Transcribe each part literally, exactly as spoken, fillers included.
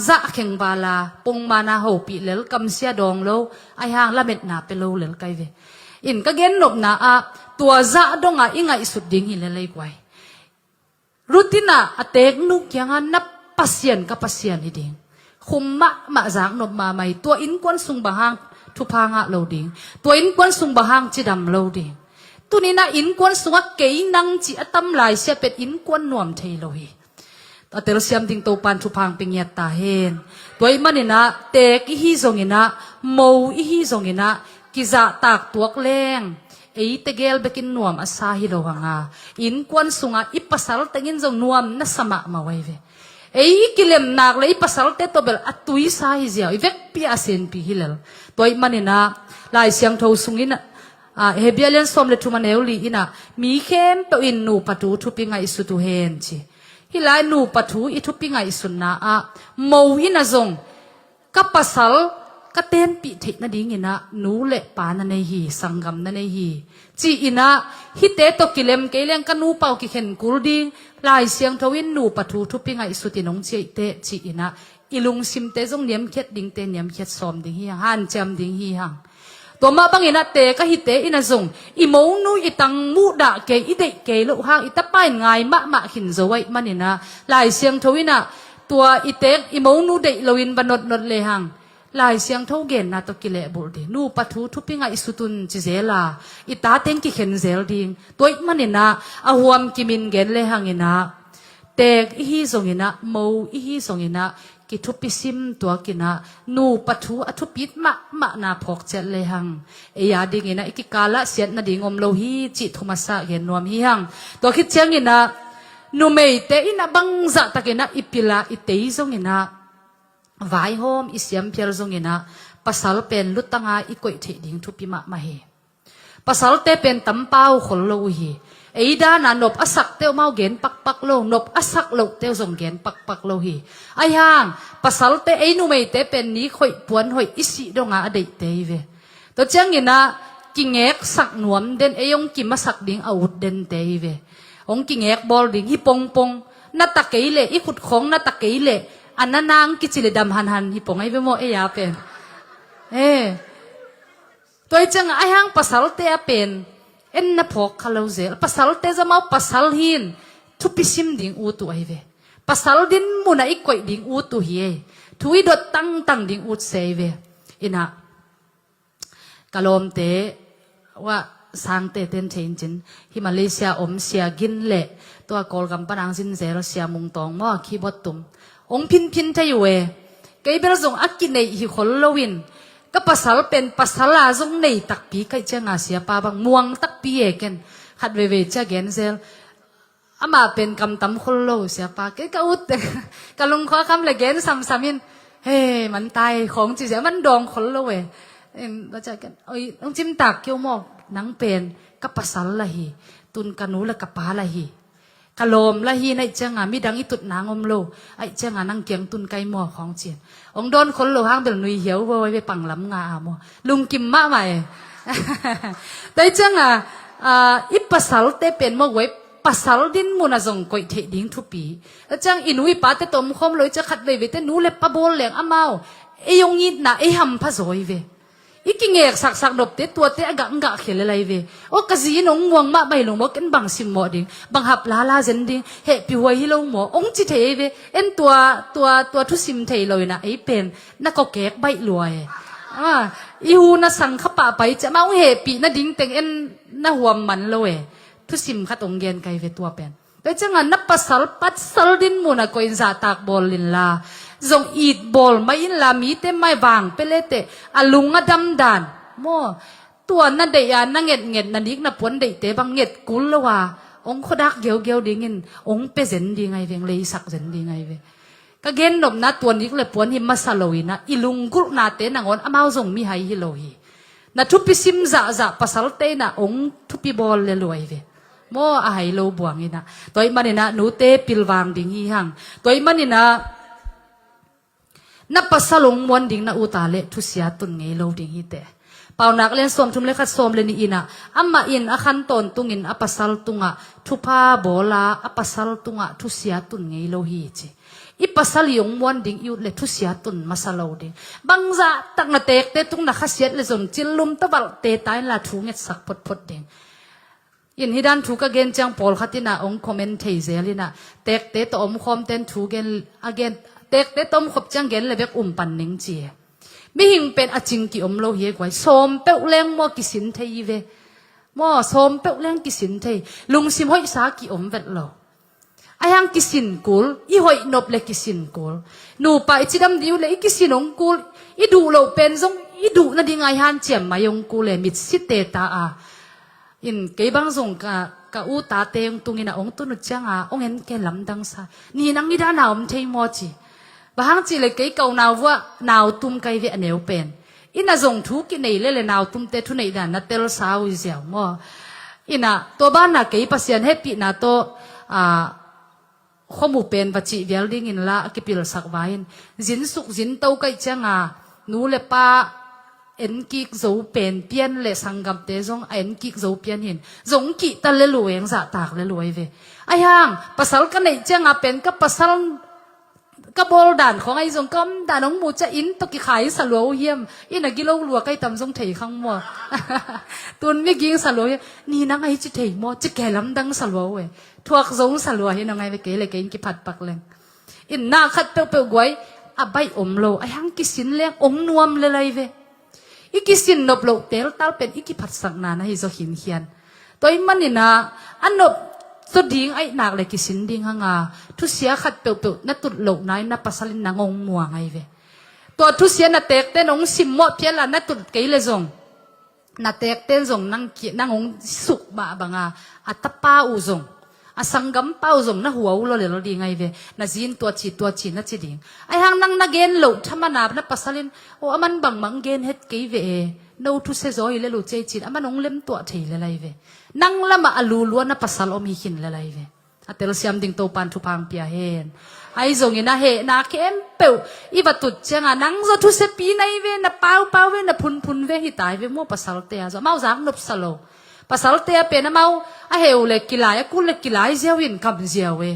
zah kheng vala pongmana hopih lel, kamsia dawng lo, ahi hang lametna pia lo lel kai ve. In ka gennopna ah tua zah dongah i ngaihsut ding hi lel ei guai. Ruth in ah a teeknu kiangah, na Pasian ka Pasian hi ding. Khum mahmah, zaknop mahmah hi. Tua innkuan sung bang hang thupha ngah lo ding. Tua innkuan sung bang hang cidam lo ding. Tuni-in ah innkuan sungah kei nang cih a tam lai sia pen innkuan nuam thei lo hi. A telsiam ding Topa'n thupha hong pia ngiat ta hen. Tua ahih manin ah teek i hi zongin ah, mo i hi zongin ah, kizahtak tuak leng ei tegel bekin nuam a sa hi lo hang a, innkuan sungah i pasal tengin zong nuam na sa mahmah uh ahi ve. Ei i kilem nak leh i pasalte tawh bel a tuisa hi ziau, i vekpi a senpi hi lel. Tua ahih manin ah Lai Siangtho sungin ah, Hebru a lian sawm le thum, a neu li in ah, mi khempeuh in nupa thu thupi ngaihsut uh hen, ci. Hih lai nupa thu i thupi ngaihsutna ah mo in ah zong ka pasal ka tenpih theih nadingin ah nu le pa na nei hi, sanggam na nei hi, ci-in ah, hihte tawh kilem kei leng ka nupa uh kikhen kul ding, Lai Siangtho in nupa thu thupi ngaihsut in hong ci ahih teh, ci-in ah i lungsimte zong niamkhiat dingte niamkhiat sawm ding hi hang, hanciam ding hi hang. Tua mah bangin ah teek a hite in ah zong i monu i tang muhdah kei, i deih kei loh hang, i tapa in ngai mahmah khin zo ahih manin ah, Lai Siangtho in ah tua i teek i monu deih loin va notnot lehang, Lai Siangtho genna tawh kilehbulh ding. Nupa thu thupi ngaihsut un ci zel a, i ta teng kikhen zel ding. Tua ahih manin ah a huam kimin gen lehang in ah, teek i hi zongin ah, mo i hi zongin ah, kithupi sim tuakin ah, nupa thu a thupit mahmahna phawk ciat lehang, ei a dingin ah i kikal ah siat nading om lo hi, cih thu masa gen nuam hi hang. Tua khit ciangin ah numeite in ah bangzah takin ah i pil a i tei zongin ah, vaihawm i siamphial zongin ah, pasal pen lutang a i koih theih ding thupi mahmah hi. Pasalte pen tampau khol lo uh hi. Ei dan a nop a sakte uh amau gen pakpak lo, nop a sak lohte uh zong gen pakpak lo hi. Ahi hang, pasalte, ei numeite pen nik hoih puan hoih i sih dong a a deihte hi ve. Tua ciangin ah kingeksak nuam den, ei hong kimasak ding a ut dente hi ve. Hong kingek bawl ding hi pongpong. Na ta kei leh, i khut khawng na ta kei leh, a na nang kici leh dam hanhan hi pong ahi ve maw, ei a pen. Eh. Tua hi ciangah ahi hang pasalte a pen en na phawk kha lo zel. Pasalte zong amau pasal hi-in thupi sim ding ut uh ahi ve. Pasal dinmun ah i koih ding ut uh hi ei. Thu i dot tangtang ding ut se ahi ve. In ah ka lawmte, uah, Sangte ten thei in cin, hih Malaysia om Sia Gin le tua Kawlgam pan hong zin zel Sia Mung Tawng maw, a keyboard tum, hong phinphin thei uh e. Kei bel zong a kineih hi khol loin, ka pasal pen pasal a zong nei takpi ka hih ciangah, siapa bang muang takpi e, ken khat veivei ciang gen zel. Amah pen kam tam khol lo, siapa. Kei ka ut, ka lungkhua kham le gen samsam in, he, man tai khawng ci sia, man dawng khol lo e. Em, tua ciang ken, oi, hong cimtak kei uh maw, nang pen ka pasal la hi, tun ka nu le ka pa la hi, ka lawm la hi, na hih ciangah midang i tut nang om lo, ahih ciangah nang kiang tun kai maw khawng ci-in. Hong dawn khol lo hang bel nui hiau vawi ve, panglam nga a maw. Lungkim mahmah e. Tua hih ciangah, ah, i pasalte pen maw guai, pasal dinmun ah zong koih theih ding thupi. Tua ciang i nu i pate tawh om khawm lo, i ciah khat veiveite nu le pa bawl leng amau ei hong itna ei hampha zaw hi ve. I kingeksaksak nopte tuate a gah, gah khia lel ahi ve. Aw, ka zi in hong muang mahmah hi lo maw, ken bang simmawh ding, bang hap lala zen ding, hehpih huai hi lo maw, hong ci thei ahi ve. En tua, tua, tua thusim thei lo in ah ei pen na kawkek baih lua e. Ah, i hu na sang kha pahpah i ciah mah hong hehpih nading teng en na huam man lo e. Thusim khat hong gen ka hi ve tua pen. Tua ciangah na pasal, pasal dinmun ah koih in zahtak bawl inla, zong it bawl mai inla, mite mai vang pia leteh a lung a damdan maw. Tua na deih a, na ngetnget, na nik na puan deihte bang nget kul lo a, hong khuadak geugeu dingin hong pia zen ding ahi veng, leisak zen ding ahi ve. Ka gennopna tua nik le puan hi masa lo in ah, i lunggulhnate nangawn amau zong mihai hi lo hi. Na thupi sim zahzah pasalte in ah hong thupi bawl le luai ve. Maw, a hai lo buang in ah. Tua ahih manin ah nute pilvang ding hi hang. Tua ahih manin ah na pasal hong muan ding na ut a leh thusia tun ngei lo ding hi teh. Paunak lian sawmthum le khat, sawm le nih in ah, amah in a khan tawntungin a pasal tungah thupha bawl a, a pasal tungah thusia tun ngei lo hi, ci. I pasal i hong muan ding i ut le thusia tun masa lo ding. Bangzah tak na teekte tung na khasiat le zong cil lum tavalhte ta inla thu ngetsak photphot ding. In hi dan thu ka gen ciang pawlkhat in ah hong comment thei zel in ah, teekte tawh omkhawmten thu gen, a gen, teekte tawh omkhop ciang gen le bek um pan ning ci e. Mihing pen a cing ki om lo hi e guai, sawm peuh leng maw kisin thei hi ve. Maw, sawm peuh leng kisin thei. Lungsim hoihsa ki om vet lo. Ahi hang kisin kul, i hoih nop le kisin kul. Nupa i cidam ding uh le i kisin hong kul, i duh loh pen zong i duh nading ahi hanciam mai hong kul e, mitsite ta a. In kei bang zong ka, ka u tate hong tung in ah hong tun uh ciang a, hong en ke lamdang sa. Ni nang i dan a om thei maw ci. Bang hang ci le kei ka unau vuah nau tum kai ve a neu pen. In ah zong thu kinei le le nau tumte thuneih dan na telsa uh ziau maw. In ah tua ban ah kei Pasian hehpihna tawh, a, khuamu pen va cih vial dingin la a kipilsak vai in. Zinsuk zinto kaih ciang a, nu le pa enkik zo pen pian le sanggamte zong a enkik zo pian hin. Zong kihta le lueng zahtak le luai ve. Ahi hang, pasal ka neih ciang a pen ka pasal ka bawl dan khawng ahi zong ka om dan hong mu ciang inn tawh kikhai sa lua uh hiam. Inn a gilo lua kai tam zong thei khang maw. Tun mi ging sa lua uh hiam. Ni nang ahi ci thei maw. Ci ke lamdang sa lua uh e. Thuak zong sa lua hi nong ai ve kei le kei in kiphat pak leng. In na khat peuhpeuh guai a baih om lo. Ahi hang kisin leng om nuam le lai ve. I kisin nop loh teltal pen i kiphatsakna na hi zaw khinkhian. Tua ih manin ah a nop zaw ding aih nak le kisin ding hang a, thusia khat peuhpeuh na tut loh nai na pasal in nang hong muang ahi ve. Tua thusia na teekte nong simmawh phial a na tut kei le zong, na teekte in zong nang ki, nang hong suk mah bang a, a tapa uh zong, a sanggampa uh zong na huau lo lel ding ahi ve. Na zin tua ci, tua ci na ci ding. Ahi hang nang na gen loh thaman a na pasal in, aw, aman bangmah hong gen het kei ve e. No thusia zaw hi le lo cei cin, aman hong lemtuah thei le lai ve. Nang lamah a lulua na pasal om hi khin le lai ve. A telsiam ding Topan thupha hong pia hen. Ahi zongin a hehna khempeuh i va tut ciang a, nang zaw thusiapi na hi ve, na paupau ve, na phunphun ve hi ta hi ve maw pasalte a zaw. Amau zak nopsa lo. Pasalte a pen amau a heu le kilai, a kul le kilai ziau in kam ziau e.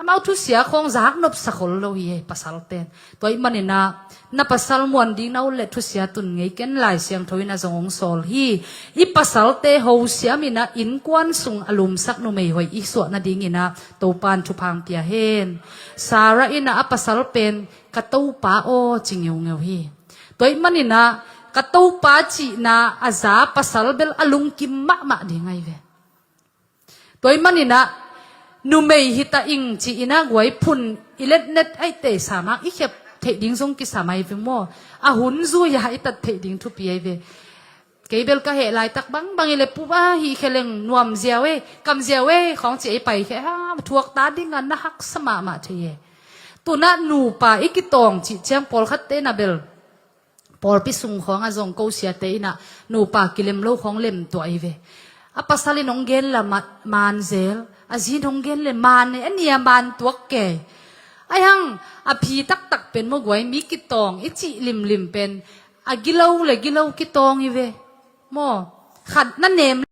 Amau thusia khawng zak nopsa khol lo hi e, pasalten. Tua ih manin ah na pasal muan ding na ut le thusia tun ngei ken, Lai Siangtho in a zong hong sawl hi. I pasalte hosiam in ah innkuan sung a lumsak numei hoih i suah nadingin ah Topan thupha hong pia hen. Sarah in ah a pasal pen ka Topa aw ci ngeungeu hi. Tua ih manin ah ka Topa cihna a za pasal bel a lungkim mahmah ding ahi ve. Tua ih manin ah numei hi ta ing ci-in ah guai phun i letnet aih tei sam hang i khep theih ding zong kisam ahi ve maw. A hun zui a i tat theih ding thupi ahi ve. Kei bel ka heh laitak bangbang i le pu a hi khe leng nuam ziau e, kam ziau e khawng ci ei pai khe ha, thuak ta ding a na haksa mahmah thei e. Tunah nupa i kitawng cih ciang pawlkhatte na bel pawlpi sung khawng a zong ko siate in ah nupa kilem lo khawng lem tuah hi ve. A pasal in hong gen la ma-, man zel, a zin hong gen le man e, a nia man tuak kei. Ahi hang a phi taktak pen maw guai, mi kitawng i cih limlim pen a gilo le gilo kitawng hi ve. Maw, khat na nem